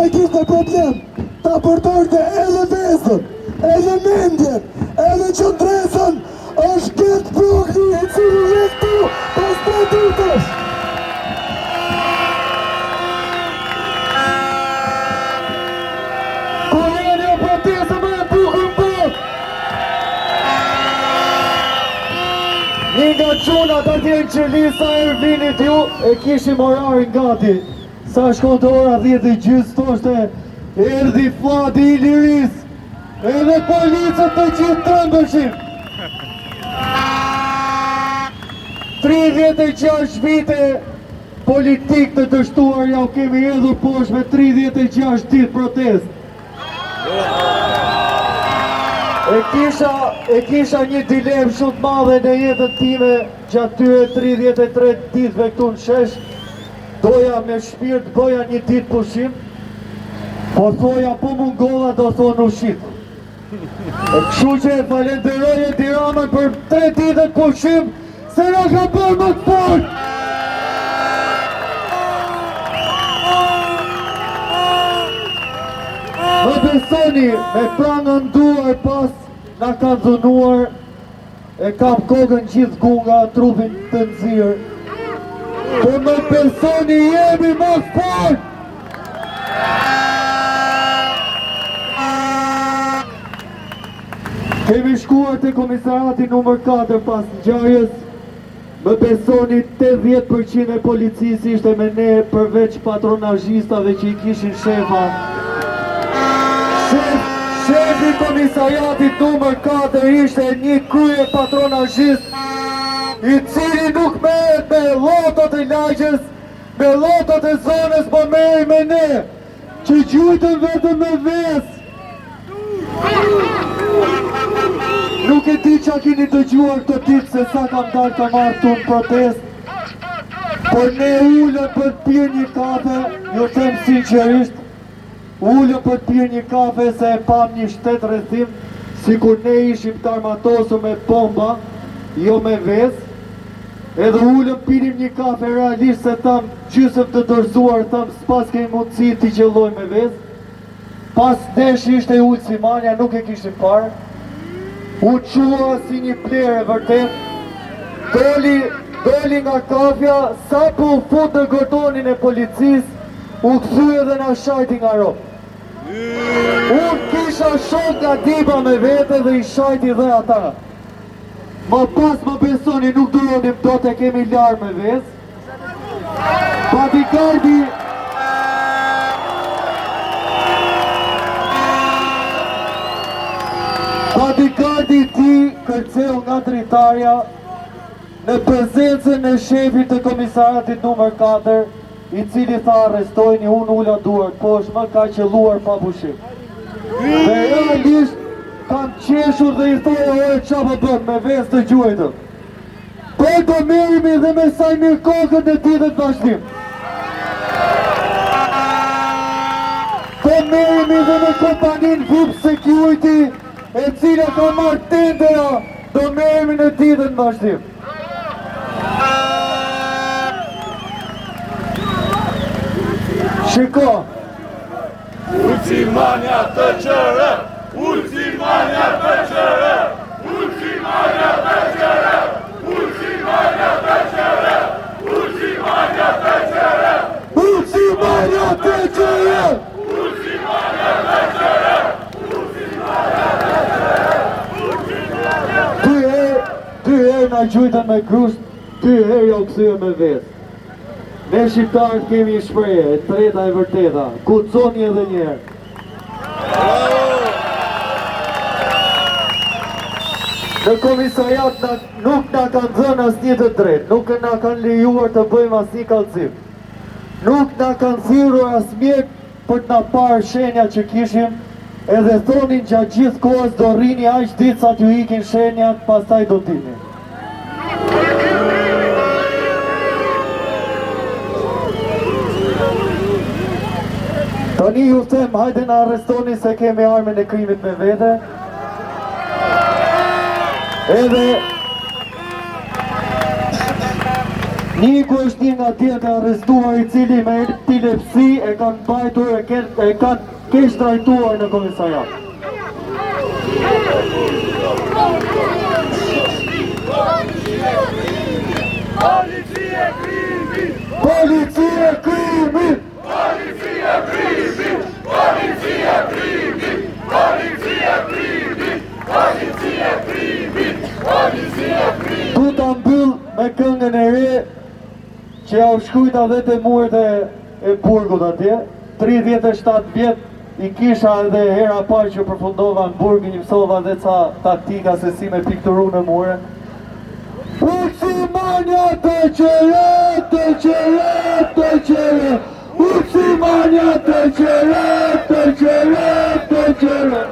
e kishte problem ta përdorte edhe vezën, edhe mendjen, edhe qëndresën, është Gent Brogli i cili je këtu pas tre ditësh. Ku jeni o protesta më e bukur në botë? Një nga çunat atje në qeli sa herë vinit ju, e kishim orarin gati. Sa shkonte ora 10 e gjysë, thoshte, erdhi flladi i lirisë, edhe policët të gjithë trembeshin. 36 vite politikë të dështuar ja u kemi hedhur poshtë me 36 ditë protestë. E kisha, e kisha një dilemë shumë të madhe në jetën time gjatë tyre 33 ditëve këtu në shesh. Doja me shpirt bëja një ditë pushim, po thoja po mungova do thonë u shit. E kështu që e falenderoj Edi Ramën për 3 ditët pushim, se na ka bërë më të fortë. Më besoni, me pranga në duar pas na kanë dhunuar, e kam kokën gjithë gunga, trupin të nxirë. Po më besoni, jemi më të fortë! Kemi shkuar te komisariati numër 4 pas ngjarjes, më besoni 80% e policisë ishte me ne përveç patronazhistave që i kishin shefa. Shef, shefi i komisariatit numër 4 ishte një krye patronazhist i cili nuk merret me llotot e lagjes, me llotot e zonës, po merrej me ne, që gjujtëm vetëm me vezë. Nuk e di ça keni dëgjuar këto ditë se sa kam dalë kam ardhur këtu në protestë, por ne u ulëm për të pirë një kafe, ju them sinqerisht, u ulëm për të pirë një kafe se e pam një shtetrrethim, sikur ne ishim të armatosur me bomba, jo me vezë, edhe u ulëm pinim një kafe realisht se thamë gjysëm të dorëzuar, thamë s'paskemi mundësi t'i qëllojmë me vezë, Pas nesh ishte Ulsi Manja, nuk e kishim parë. U çua si një plerë e vërtetë. Doli, doli nga kafja, sapo u fut në kordonin e policisë, u kthye dhe na shajti nga robt. Unë kisha shokë nga Dibra me vete dhe i shajti dhe ata. Më pas më besoni nuk duronim dot e kemi larë me vezë. Bodyguardi Bodyguardi i tij kërceu nga dritarja në prezencën e shefit të komisariatit numër 4, i cili tha arrestojni, unë ula duart poshtë, më ka qëlluar pa pushim. Dhe realisht kam qeshur dhe i thoja ore ça po bën, me vezë të gjuajtëm. Por do merremi dhe me Saimir Kokën në ditët në vazhdim. Do merremi dhe me kompaninë VIP Security, e cila ka marrë tendera, do merremi në ditët në vazhdim. Shiko, Ulsi Manja të qërë! Ulsi Manja të qërë! Ulsi Manja të qërë! Ulsi Manja të qërë! Ulsi Manja të qërë! Ulsi Manja të qërë! Ulsi Manja të qërë! Ulsi Manja të qërë! Dy herë, dy herë na gjujtën me grusht, dy herë ja u kthyem me vezë. Ne shqiptarët kemi një shprehje, e treta e vërteta, guxoni edhe një herë. Në komisariat na, nuk na kanë dhënë asnjë të drejtë, nuk na kanë lejuar të bëjmë asnjë kallëzim. Nuk na kanë thirrur as mjek për të na parë shenjat që kishim, edhe thonin gjatë gjithë kohës do rrini aq ditë sa t'ju ikin shenjat, pastaj do dilni. Tani ju them, hajde na arrestoni se kemi armën e krimit me vete. Edhe... Niku është një nga djemtë e arrestuar i cili me epilepsi e kanë mbajtur e, ke, e kanë keqtrajtuar në komisariat. Polici e krimit! Polici e krimit! Polici e krimit! Polici e krimit! Polici e krimit! Polici e krimit! Polici e krimit! Du ta mbyll me këngën e re që ja u shkrujta dhe te muret e, e burgut atje. 37 vjet i kisha edhe hera parë që përfundova në burg, i mësova dhe ca taktika se si me pikturu në mure. Ulsimania të qere, të qere, të qere. Ulsimania të qere, të qere, të qere.